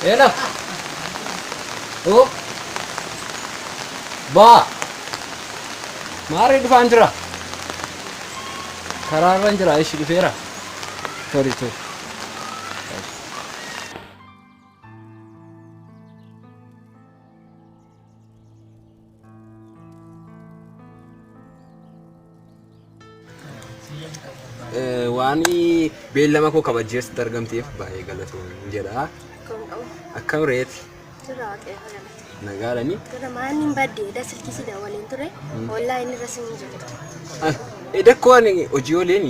Hello. Oh. Ba. Maarree dhufaan jira. Karaarran jira ishi dhufeera. Tole tole. Waan beellama koo kabajjee asitti argamteef baay'ee galatoomi jedha. Akkam reeti? Jira waaqayyo galata. Nagaadhani? Jira maan hin badde eda silkii si dawaleen ture online irra sin jirtu. Eda koo ani hojii ooleen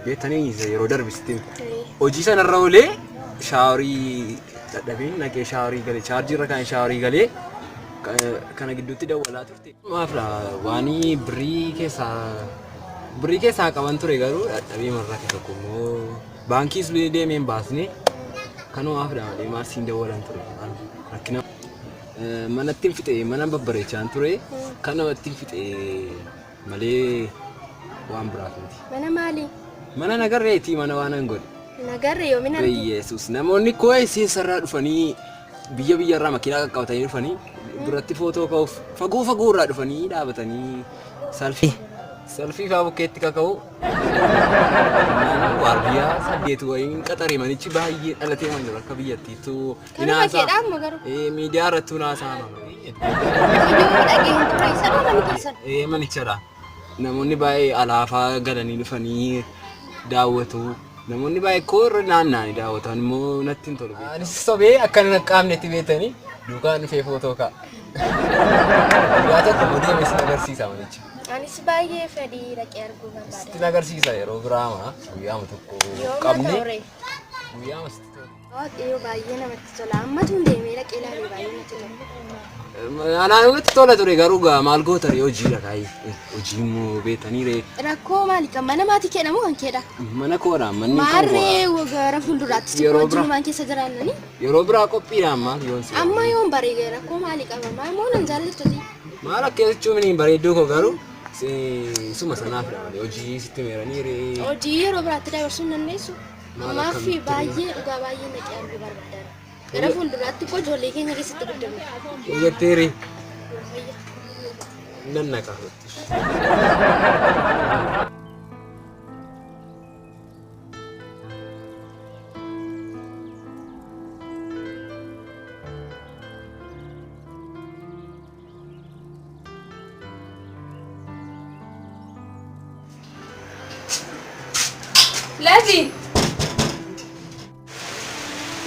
beektanii yeroo darbisitti hojii sanarra oolee shaaworii dadhabeen naqee shaaworii galee chaarjii irra kan shaaworii galee kana gidduutti dawwalaa turte. Maaf waan birrii keessaa qaban ture garuu dadhabee marrate tokko immoo baankiis deemee hin baasne kanumaaf malee maal siin dawwalan ture rakkina. Manatti hin fixe mana babbareechaan ture kan namatti hin fixe malee waan biraaf miti. Mana maali? Mana nagarreetii mana waan hin godhe. Nagarre yoomin argite? Yesuus namoonni koo eessarraa dhufanii biyya biyyarraa makiinaa qaqqabatanii dhufanii biratti footoo ka'uuf fagoo fagoo irraa dhufanii dhaabatanii salfii salfii faa bukkeetti kaka'u. Waardiyyaa 8 wayiin qaxare manichi baay'ee dhalatee man jiru akka biyyattiittuu Kanuma keedhaa amma garuu. Miidiyaa irrattuu naasaama. Iyyuu dhageen ture isa mana keessan. Manichadha. Namoonni baay'ee alaafaa galanii dhufanii daawwatu. Namoonni baay'ee koo irra naanna'anii daawwatan immoo natti hin tolu. Anis sobee akka hin qaamnetti beektanii duukaan dhufee footoo ka'a. Guyyaa tokko immoo deemee sin agarsiisa manicha. Anis baay'ee fedhii dhaqee arguu barbaada. Sitti agarsiisa yeroo biraama guyyaama tokko Yooma qabne ta'ure. guyyaama sitti tolu. Waaqayyo baay'ee namatti tola. Ammatu hin deemee dhaqee ilaalee baay'ee natti tola. Anaan natti tola ture garuu gaa maal goota ree hojiidha kaayee hojii immoo beektanii ree Rakkoo maali kan mana maatii keedha moo kan keedha? mana koodha manni kan Maarree koodha. gara fuulduraatti Yeroo bira. wajjinumaan keessa jiraannani. Yeroo biraa qophiidhaan maal yoon si Amma yoon bareege rakkoo maali qaba? Maal moo nan jaallattu? Maal akka jechuun hin bareedduu koo garuu suma sanaaf malee hojii sitti meeranii ree. Hojii yeroo biraatti dabarsuu hin dandeessu. Maal Ammaaf akkamitti baay'ee dhugaa baay'ee naqee arguu barbaada. Gara fuulduraatti koo ijoollee keenya keessatti guddanna. Jettee ree nan naqa. Lati!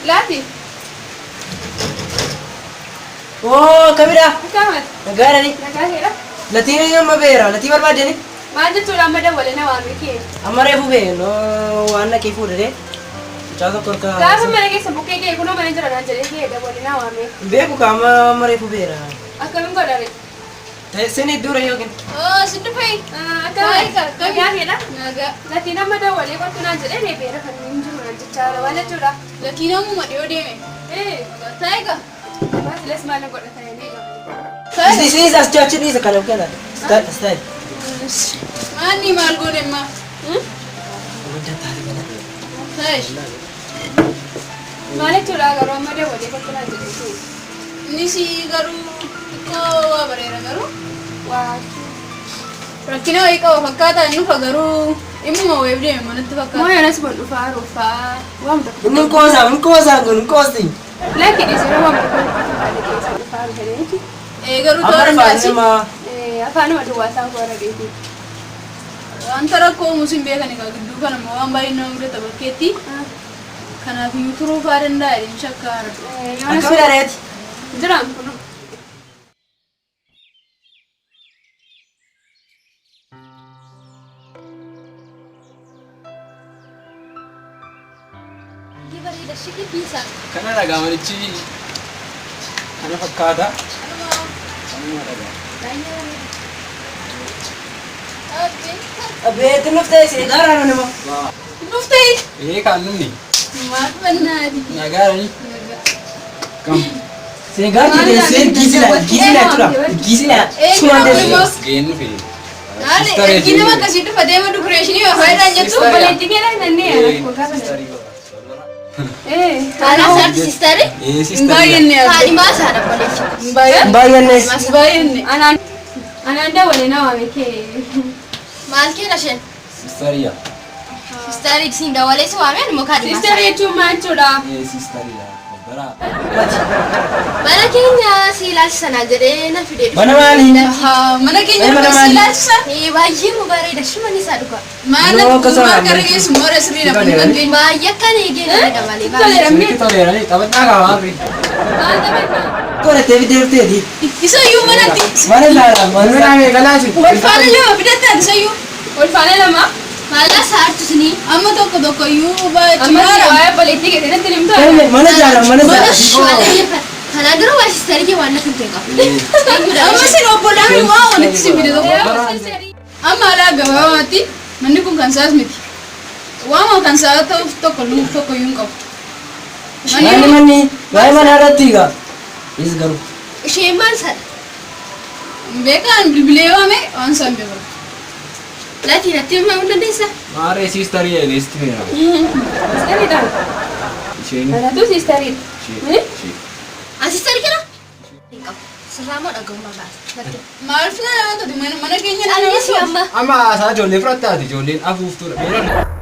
Lati! Oo, kamidha? Akkamat? Nagaadhani. Nagaa keedha? Latiin amma beera. Latii barbaadani? Maal jechuudha amma dawwalee na waamee kee? Amma reefu bee noo waan naqee fuudhee. Mucaa tokko harka. Gaafa mana keessa bukkee kee kunoo mana jira naan jedhee kee dawwalee na waamee. Beeku ka amma amma reefu beera. Akkamiin godhare? Sin iddoo yookiin. Oo, si dhufee? Akkamiin? Nagaa keedha? Nagaa. Latiin amma dawwalee kottu naan jedhee deebi'eera kan hin jiru naan jechaa jira. Maal jechuudha? Latiin ammuma dhiyoo deeme. Ee, Taayiga. maasiles maal godhatanii eegamu? Isinis as achi dhiisa kana kana. Style. Maanni maal godhe ammaa? Taayish. Maal jechuudha garuu amma dawwalee kottu naan jedhee kee? Innis garuu xiqqoo waa bareera garuu. Waa. Rakkina wayii qaba fakkaataa inni dhufa garuu dhimmuma wayiif deeme manatti Moo fakkaata. yoonas bon dhufaa roofaa waan tokko. Inni qoosaa, inni qoosaa kun hin qoosti. Lakki dhiisee waan tokko fakkaata keessa dhufaa dhufanii. Ee garuu Amma ta'uu dhufaa danda'a. nama. Afaanuma duwwaasaa warra dheetii. Wanta rakkoo uumuus hin beekan egaa gidduu kana immoo waan baay'ee nama mudata bakkeetti. Kanaaf iyyuu turuu fa'aa danda'a jedheen shakkaara. Akkamidha reeti? Jiraan kun. Baay'ee bareeda shiki biisa. Kana dhagaa manichi kana fakkaata. Kanuma dhagaa. Baay'ee bareeda. Abeet nuuf ta'e seegaara nama. Dhuftee Ee kan nuni maal bannaati? nagaarani kam Seegaar teessee giisila giisila jechuudha. Giisila sumaan teessee. ga'een nufi. Haala ergi nama akkasii dhufa deema dikureeshinii waa faayidaan jettu. Obboleettii kee laannee rakkoo gaafa. Haadha isaati siistari. Ee Hin siistariidha. baay'inne ati. Haadhimaa isaadha obboleetti. Hin baay'inne. Baay'anne. Hin baay'inne. Anaan anaan dawwalee na waame kee. Maal keedha isheen? Siistariidha. Siistari siin dawwalee si waameen immoo kaadhimaa Siistari isaa. jechuun maal jechuudha? Ee siistariidha. Bara. Mana keenya si ilaalchisanaa jedhee na fidee dhufe. Mana maalii? Haa, mana keenya Mana dhufa si maali? ilaalchisa. Ee, baay'ee mu bareeda shimanni isaa dhuga. Maal Yoo akka maal sana gara geessu moora sirriidha manni kan keenya. Baay'ee akkan eegee bareeda malee baay'ee. Toleera Sirriitti toleerani taphadhaa qaba maarri. Maal taphannaa? Godhattee fiddee dhufteeti. Isayyuu manatti Mana isaadha. Mana Mana meeqalaati? wal faana lama fidattaan isayyuu. Wal faana lama. Maallaa isaa hartu sinii. Amma tokko tokko iyyuu baay'ee Amma cimaadha. waa'ee obboleettii kee natti himtaa? Mana isaadha. Mana Mana isaadha. Kanaan dura waa siistari kee waan natti hin qabu. Amma isin obbolaan waa walitti si fide tokko. Amma alaa gabaabaatti manni kun kan isaas miti. Waama kan isaa ta'uuf tokko luuf tokko iyyuu hin qabu. Manni manni waa'ee mana irratti egaa. Is garuu. Isheen maal isaadha? Beekaan bilbilee waame waan isaan beeku. Latii natti himuu dandeessaa? Maarree siistarii jedhee meera. Siistariidha. Isheen. Manaatu siistariidha. Ishee. Ishee. An siistari kana? Hin qabu. Sirraa moo dhaga'ummaa baasa? Natti. Maal fina nama taate mana keenya nama Callisii amma. Amma haasaa ijoollee fudhattaati ijoolleen afuuftuudha. Beeran.